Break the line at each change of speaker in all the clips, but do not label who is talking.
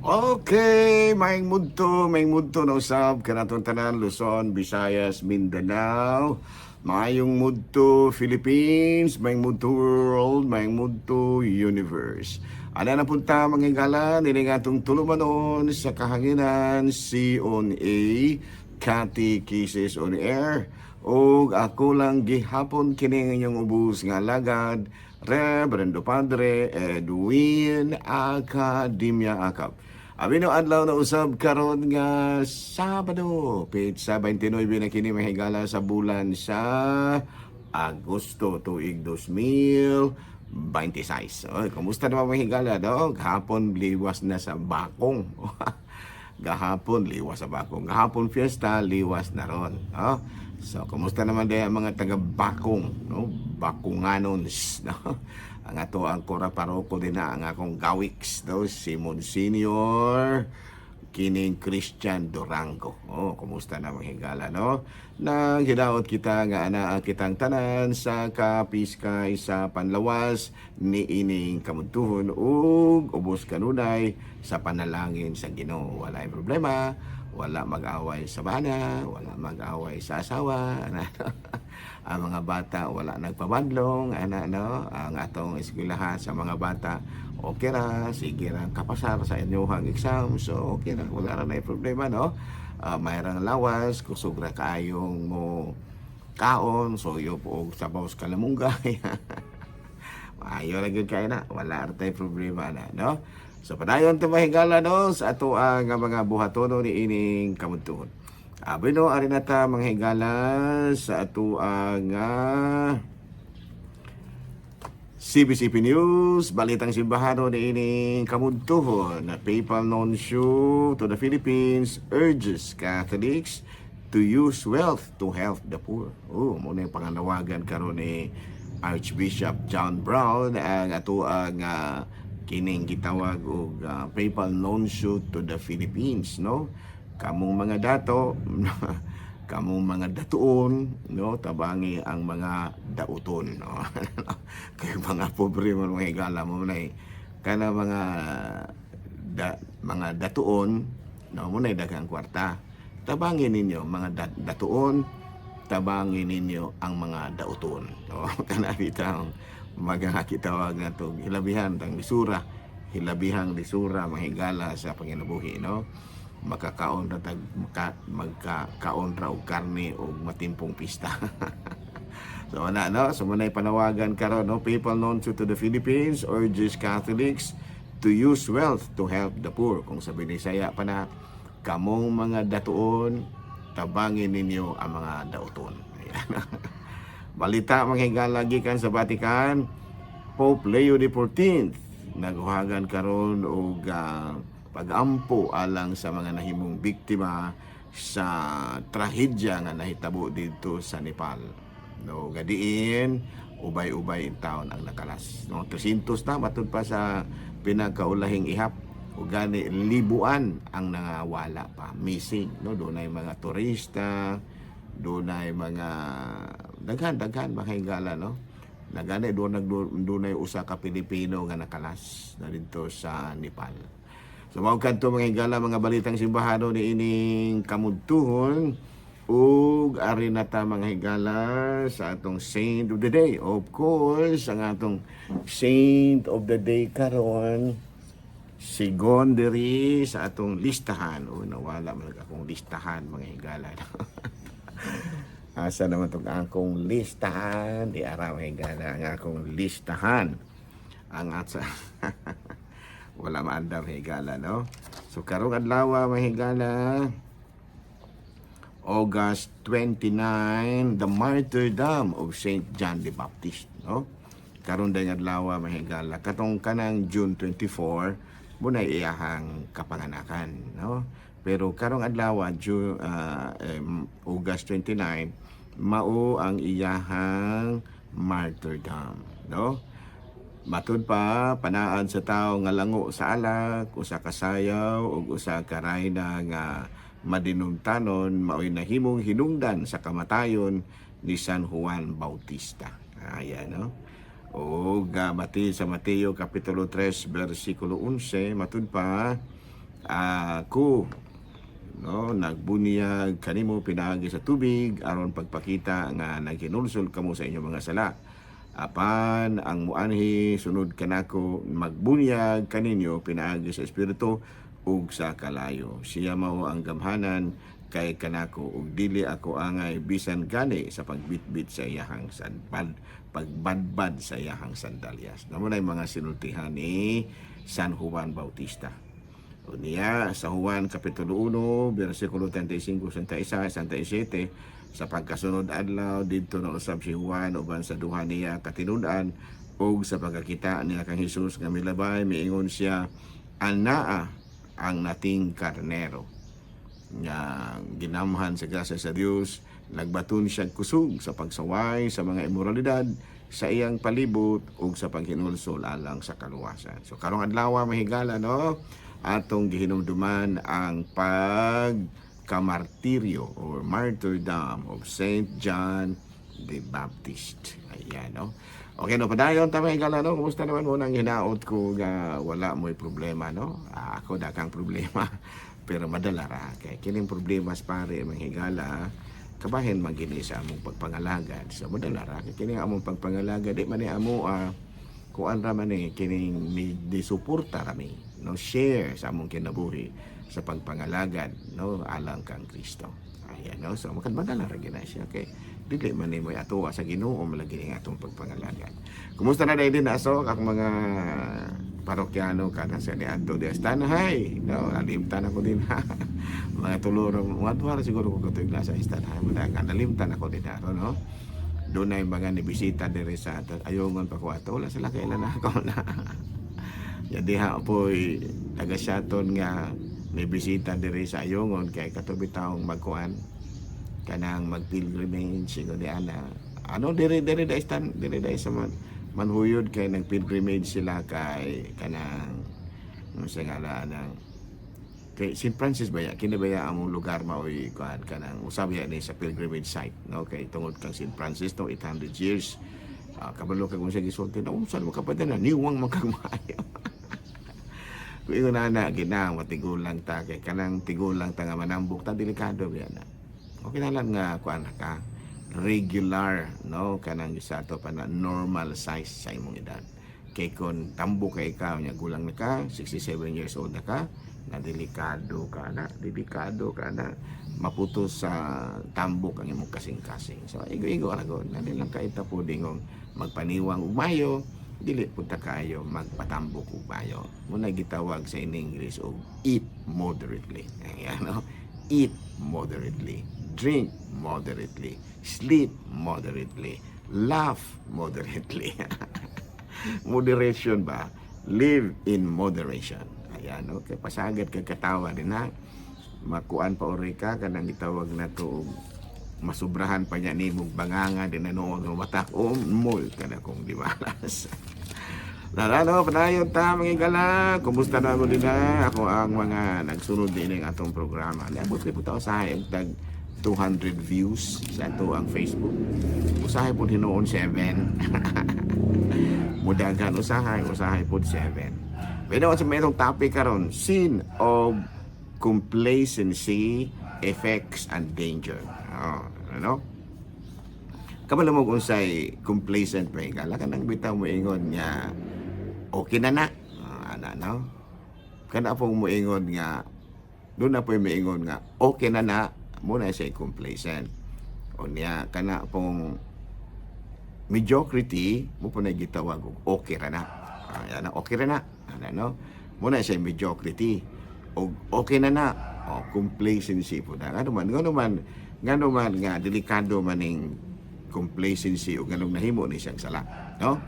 Okay, maayong mudto na usab kanatong tanan, Luzon, Visayas, Mindanao. Maayong mudto, Philippines, maayong mudto, world, maayong mudto, universe. Ana na punta, mga higala, nining atong tulumanon sa kahanginan, C on A, Catechesis on Air. Og ako lang gihapon kini inyong ubos nga alagad, Reverendo Padre Edwin Academia Acap. Abino adlaw na usab karon nga Sabado, petsa 29 na kini, mga higala, sa bulan sa Agosto, tuig 2026. Oy, kumusta naman, mga higala, no? Gahapon liwas na sa bakong. Gahapon liwas sa bakong. Gahapon fiesta, liwas na ron. No? So, kumusta naman din ang mga taga Bakong, no? Bakunganons, no? Ang ato ang kura paroko din na ang akong gawiks, no? Si Monsignor kining Christian Durango. Oh, kumusta na, mga higala, no? Nang hidaot kita nga ana kitang tanan sa kapiskay sa panlawas ni ining kamudtuhon ug ubos kanunay sa panalangin sa Ginoo. Walay problema, wala mag-away sa bana, wala mag-away sa asawa, ana. Ang mga bata wala nagpabadlong, ana, no? Ang atong eskwelahan sa mga bata okay ra, sige ra kapasar sa inyong exam, so okay ra, wala ra na problema, no? Mayroong lawas, kusog ra kaayong mo kaon, so yo po og sabaw sa kalamunggay. Maayo ra gyud kaayo na, wala ra tay problema na, no? So padayon ta, mahigala, no, sa ato ang mga buhatono ni ining kamudtuhon. Abi no, ari na ta, mga higala, sa ato ang CBCP News, Balitang Simbahano ni ining kamudtuhon na Papal Nuncio to the Philippines urges Catholics to use wealth to help the poor. Oh, mao na yung panganawagan karon ni Archbishop John Brown, ang ato ang kining gitawag og Papal Nuncio to the Philippines, no? Kamong mga dato, kamong mga datuon, no, tabangi ang mga dauton, no? Kay mga pobre man, mga higala, mo na kana mga da, mga datuon, no, mo na daghang kwarta. Tabangi ninyo mga datuon, tabangi ninyo ang mga dauton, no? Kana bitang mga kitawag na to, hilabihan tang lisura, hilabihang lisura, mga higala, sa panginabuhi, no? Makakaon ra tag magkakaon ra og karne og matimpong pista. So ana, no, so mao panawagan karon, no? Papal Nuncio to the Philippines urges Catholics to use wealth to help the poor. Kung sa Binisaya pa na, kamong mga datuon, tabangin ninyo ang mga dauton. Ayan. Balita, mga higala, gikan sa Vatican, Pope Leo XIV naghuhagan karon og pagampo alang sa mga nahimong biktima sa trahedya nga nahitabo didto sa Nepal. No, gadiin ubay-ubay in taon ang nakalas. No, 300 na matud pa sa pinakaulahing ihap ug gani libuan ang nangawala pa, missing, no? Dunay mga turista, dunay mga daghan-daghan, mga higala, no? Nagani doon dunay usa ka Pilipino nga nakalas na didto sa Nepal. So mao kadto, mga higala, mga balitang simbahano ni ining kamudtuhon ug ari na ta, mga higala, sa atong saint of the day. Of course, ang atong saint of the day karon si diri sa atong listahan. O, nawala man akong listahan, mga higala. Asa naman itong akong listahan? Di ara, mga higala, ang akong listahan. Ang atsa wala maandam, higala, no? So karong adlaw, mga higala, August 29, the martyrdom of Saint John the Baptist, no? Karon day adlaw, mga higala, katong kanang June 24 munay iyahang kapanganakan, no? Pero karong adlaw, June, August 29, mao ang iyahang martyrdom, no? Matud pa, panaad sa tao nga lango sa alak, usa ka sayaw ug usa ka rayna nga madinumtanon maoy nahimong hinungdan sa kamatayon ni San Juan Bautista. Ayan, no? O bati sa Mateo Kapitulo 3 versikulo 11, matud pa Ako, no, nagbunyag kanimo pinaagi sa tubig aron pagpakita nga naghinulsol kamo sa inyong mga sala. Apan ang muanhi sunod kanako magbunyag kaninyo pinaagi sa Espiritu ug sa kalayo. Siya mao ang gamhanan kay kanako ug dili ako angay bisan gani sa pagbitbit sa iyahang sanbad pagbadbad sa iyahang sandalyas. Mao na mga sinultihan ni San Juan Bautista. O niya, sa Juan Kapitulo 1, versikulo 35, 61, 67, sa pagkasunod adlaw, didto na usab si Juan uban sa duha niya katinud-an, ug sa pagkakita niya kang Hesus nga milabay, miingon siya, "Anaa ang nating karnero nga ginamhan sa grasya sa Dios." Nagbaton siya kusog sa pagsaway sa mga imoralidad sa iyang palibot ug sa paghinulsol alang sa kaluwasan. So karong adlaw, mahigala, no, atong gihinumduman ang pagkamartiryo or martyrdom of Saint John the Baptist. Ayan, no. Okay, no, padayon ta, mahigala, no. Kumusta naman mo nang hinaot ko nga wala mo'y problema, no? Ah, ako dakang problema. Pero madala ra kay kining problema sa pare, mga higala, kabahin man gini sa among pagpangalagad. So madala ra kay kining among pagpangalagad di man ni amo kuan ra man ni kining ni suporta ra mi, no, share sa among kinabuhi sa pagpangalagad, no, alang kang Kristo. Ayan, no. So makadmadala ra gyud na siya kay dili man nimo atuwa sa Ginoo malagi ang atong pagpangalagad. Kumusta na dahil din aso akong mga parokyano kada sa niadto di Stanhay, no? Nalimtan ako din ha. Mga tuluro, mga tuwa siguro ko katuig na sa Stanhay, mga nalimtan ako din ha, no? Doon ay mga nibisita diri sa ayungon pa ko ato, wala sila kailan na ako na. Ya diha po'y taga Siaton nga nibisita diri sa Ayungon kay kato bitawng magkuan kanang mag-pilgrimage siguro di ana ano diri diri da istan diri da sa man, manhuyod kay nag-pilgrimage sila kay kanang ano sa ngala nang kay St. Francis ba ya kini ba ya among lugar maoy kuan kanang usab ya ni sa pilgrimage site, no, kay tungod kang St. Francis, no, 800 years. Kabalo ka kung siya gisulti na unsa mo kapada na niwang man kag maayo. Kung ingon na na ginang matigulang ta kay kanang tigulang ta nga manambok ta, delikado biya na. Okay na lang nga kuan ka regular, no, kanang isa to pa na normal size sa imong edad. Kay kon tambok kay ikaw nya gulang na ka, 67 years old na ka, na delikado ka na, delikado ka na maputos sa tambok ang imong kasing-kasing. So igo-igo ra gud, na lang kay ta po dingong magpaniwang ug mayo, dili pud ta kayo magpatambok ug mayo. Muna gitawag sa in English og eat moderately. Ayan, no? Eat moderately, drink moderately, sleep moderately, laugh moderately. Moderation ba? Live in moderation. Ayan, no? Kay pasagad kag katawa din ha. Makuan pa ori ka kanang gitawag na to og masubrahan pa niya ni mong banganga din na noon nga mata o mol ka na kung di malas. Narano, padayon ta, mga igala. Kumusta na mo din na? Ako ang mga nagsunod din ang atong programa. Niabot ko po usahay og tag 200 views sa ato ang Facebook. Usahay po hinuon 7. Mudagan usahay, usahay po 7. Pero sa mayroong topic karon, sin of complacency, effects and danger. Oh, ano? Kabalo mo kung unsay complacent ba, igala? Kanang bitaw mo ingon nga okay na na. Ah, ana, no? Kana pong moingon nga doon na po moingon nga okay na na mo na siya complacent. O niya kana pong mediocrity mo po na gitawag og okay ra na. Ah, yan na, okay ra na. Ana, no? Mo na siya mediocrity. Og okay na na. O complacency po na. Ngano man nga delikado man ning complacency o nganong nahimo ni siyang sala, no?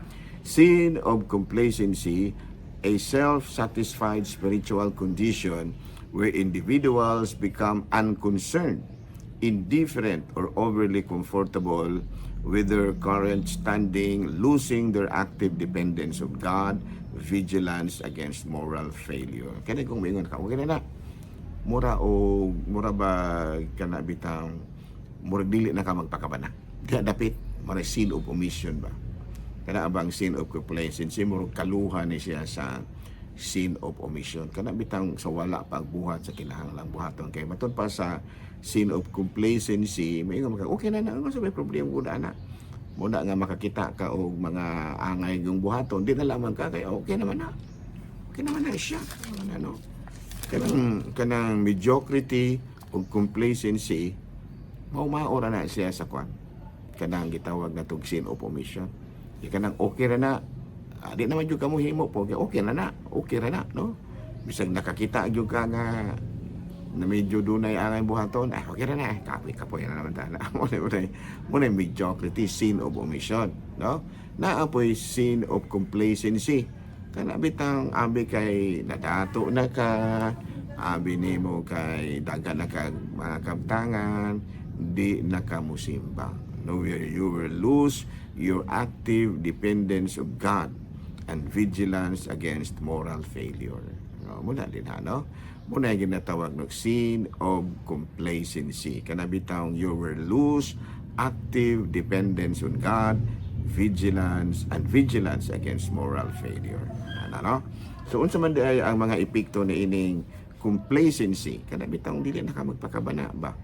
Sin of complacency, a self-satisfied spiritual condition where individuals become unconcerned, indifferent, or overly comfortable with their current standing, losing their active dependence of God, vigilance against moral failure. Kaya kung moingon ka, okay na na. Mura o mura ba kana bitang murag dili na ka magpakabana. Di dapit, mura sin of omission ba. Kana ba ang sin of complacency, murag kaluha ni siya sa sin of omission. Kana bitang sa wala pagbuhat sa kinahanglang buhaton, kay matud pa sa sin of complacency, may maka okay na na sa may problema gud ana muna nga makakita ka og mga angay yung buhaton, di na lamang ka kay okay naman na, okay naman na siya. Ano, kanang mediocrity o complacency, mao maora na siya sa kwan, kanang gitawag na tog sin of omission. Di kanang okay ra na, di naman jud kamo himo po kay okay na na, okay ra na, no? Bisag nakakita jud ka nga na medyo dunay angay buhaton, ah, okay ra na, kapoy kapoy na naman ta na. Mo na mediocrity, sin of omission, no? Naa poy sin of complacency. Kana bitang abi kay nadato na ka, abi nimo kay daghan na kag mga kabtangan, di na ka musimba. No, where you will lose your active dependence of God and vigilance against moral failure. No, muna din ha, no? Muna yung ginatawag no, sin of complacency. Kana bitang you will lose active dependence on God, vigilance, and vigilance against moral failure. Ano, no? So, unsa man di ay ang mga epekto ni ining complacency? Kana bitang dili na ka magpakabana ba?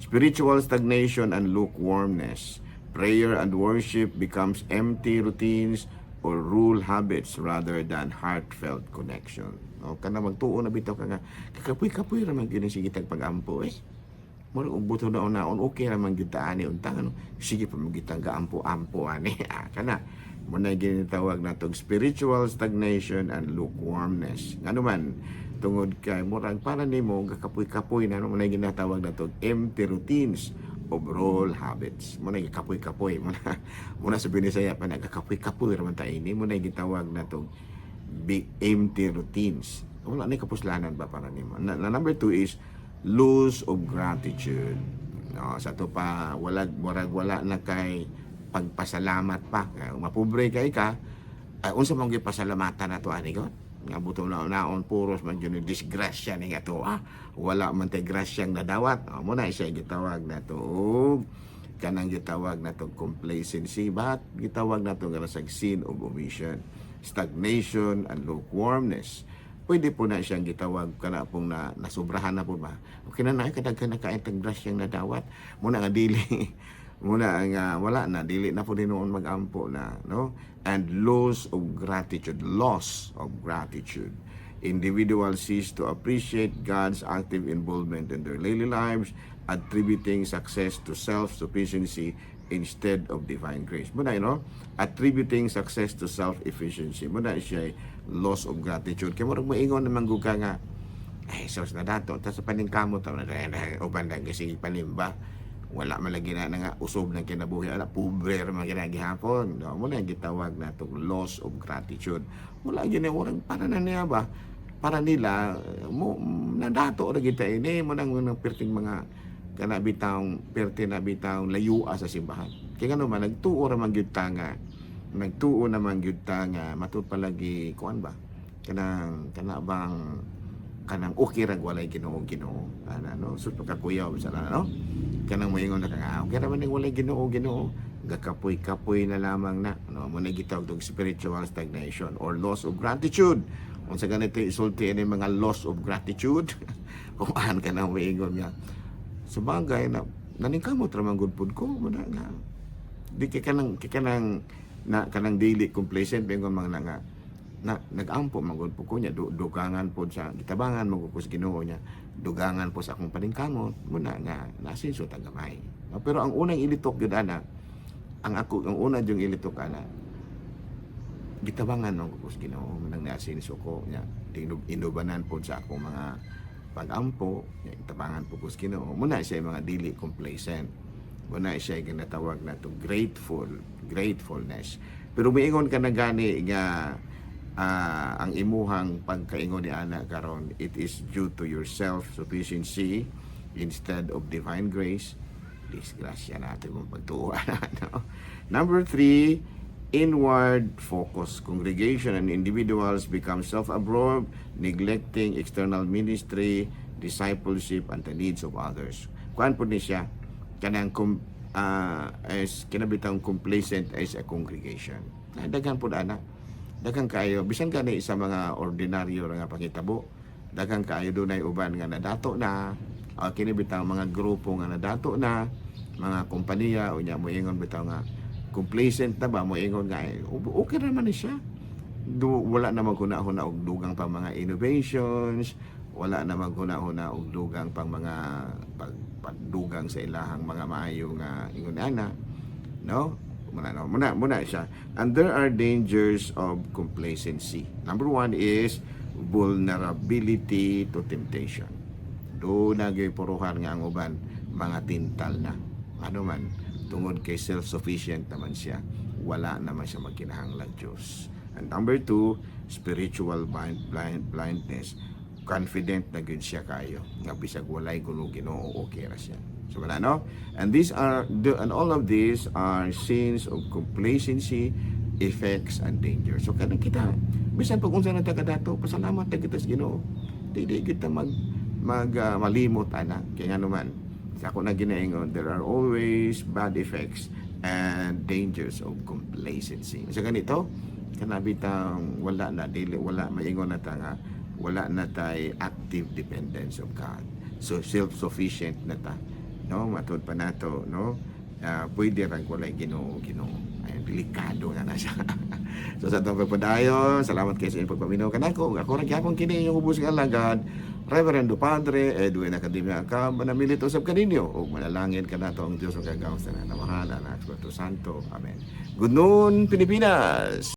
Spiritual stagnation and lukewarmness. Prayer and worship becomes empty routines or rule habits rather than heartfelt connection. No, kana magtuo na bitaw ka nga kakapoy-kapoy ra man gyud ang sige tag pag-ampo eh. Murag og buto na naon, okay ra man gyud ta ani unta, ano, sige pa man gyud tang gaampo-ampo ani. Ah, kana mo na ginitawag natong spiritual stagnation and lukewarmness. Ngano man, tungod kay murag para nimo gakapoy-kapoy na, no? Mo na ginatawag natong empty routines of rule habits. Mo na gikapoy-kapoy mo na, mo na sa Binisaya pa, nagakapoy-kapoy ra man ta ini. Mo na gitawag natong big empty routines. Wala na kapuslanan ba para nimo na. Number two is loss of gratitude, no? Sa to pa, wala, murag wala na kay pagpasalamat pa. Kaya mapobre kay ka ay, unsa man gipasalamatan nato ani God nga buto na naon, puros man gyud ni disgrasya ni nga to, ah, wala man tay grasyang nadawat. Oh, mo na siya gitawag nato og kanang gitawag nato complacency, but gitawag nato nga sa sin of omission, stagnation and lukewarmness. Pwede po na siyang gitawag kana pong na nasubrahan na po ba, okay na na kadaghan na kaayong tag grasyang nadawat, muna nga dili muna nga wala na, dili na po noon magampo na, no? And loss of gratitude. Loss of gratitude: individuals cease to appreciate God's active involvement in their daily lives, attributing success to self-sufficiency instead of divine grace. Muna, attributing success to self-efficiency. Muna siya loss of gratitude. Kaya murag maingon naman gud ka nga, ay, sos na dato, ta sa paningkamot, na uban lang kasi panimba, wala man lagi na nga usob ng kinabuhi ala, pobre ra man gina gihapon, no? Mo na gitawag na tong loss of gratitude. Wala gyud ni orang para na niya ba, para nila mo nadato ra kita ini mo nang nang perting mga kana bitawng perte na bitawng layua sa simbahan. Kay ngano man, nagtuo ra man gyud ta nga, nagtuo naman gyud ta nga matud palagi kuan ba, kanang kana bang kanang okay ra walay Ginoo Ginoo ana, no? So pagkakuyaw sa no, kanang moingon na ka nga okay ra man ning walay Ginoo Ginoo, gakapoy-kapoy na lamang na, no? Mo na gitawag tong spiritual stagnation or loss of gratitude. Unsa ganito isulti ini mga loss of gratitude? Kung an ka na moingon nga sa bagay na naningkamot ra man gud pud ko, mo na nga di kay kanang na kanang dili complacent, bingon mga na nga na nag-ampo man gud po ko niya, dugangan po sa gitabangan man gud ko sa Ginoo niya, dugangan po sa akong paningkamot, muna nga nasinso ta gamay. No, pero ang unang ilitok gyud ana, ang ako ang una yung ilitok ana, gitabangan man gud ko sa Ginoo, nang nasinso ko niya, inubanan po sa akong mga pag-ampo niya, itabangan po ko sa Ginoo. Muna siya mga dili complacent, muna siya ginatawag na to gratefulness. Pero miingon ka na gani nga ang imuhang pagkaingon ni ana karon, it is due to your self-sufficiency instead of divine grace, disgrasya natin mong pagtuo, no? Number three, inward focus. Congregation and individuals become self-absorbed, neglecting external ministry, discipleship, and the needs of others. Kuan po ni siya, kanang as kinabitang complacent as a congregation. Daghan po ana. Daghan kaayo, bisan gani sa mga ordinaryo nga pangitabo, daghan kaayo dunay uban nga nadato na, kini bitaw mga grupo nga nadato na, mga kompanya, unya moingon bitaw nga complacent na ba, moingon nga eh, okay naman ni siya. Do, wala na maghuna-huna og dugang pang mga innovations, wala na maghuna-huna og dugang pang mga pagdugang sa ilahang mga maayo nga ingon ana, no? Muna, no? Muna, muna siya. And there are dangers of complacency. Number one is vulnerability to temptation. Duna gyud puruhan nga ang uban mga tintal na. Ano man, tungod kay self-sufficient naman siya, wala naman siya magkinahanglan Diyos. And number two, spiritual blindness. Confident na gyud siya kayo nga bisag walay kuno Ginoo, okay ra siya. So wala, no? And all of these are sins of complacency, effects and danger. So kanang kita, bisan pag unsa na ta kadato, pasalamat ta kita sa Ginoo. Dili kita mag mag malimot ana kay ngano man, sa ako na ginaingon, there are always bad effects and dangers of complacency. Sa ganito, kana bitang wala na, dili, wala maingon na ta nga wala na tay active dependence of God. So self-sufficient na ta, no? Matud pa nato, no? Pwede rang walay Ginoo, Ginoo. Ay, delikado na na siya. So sa atong pagpadayon, salamat kay sa inyong pagpaminaw kanako. Ako ra gyapon kini inyong ubos nga alagad, Reverendo Padre Edwin Academia Acab, manamilit usab kaninyo ug manalangin kanato ang Dios ang kagawad sa Amahan, Anak, Espiritu Santo. Amen. Good noon, Pilipinas.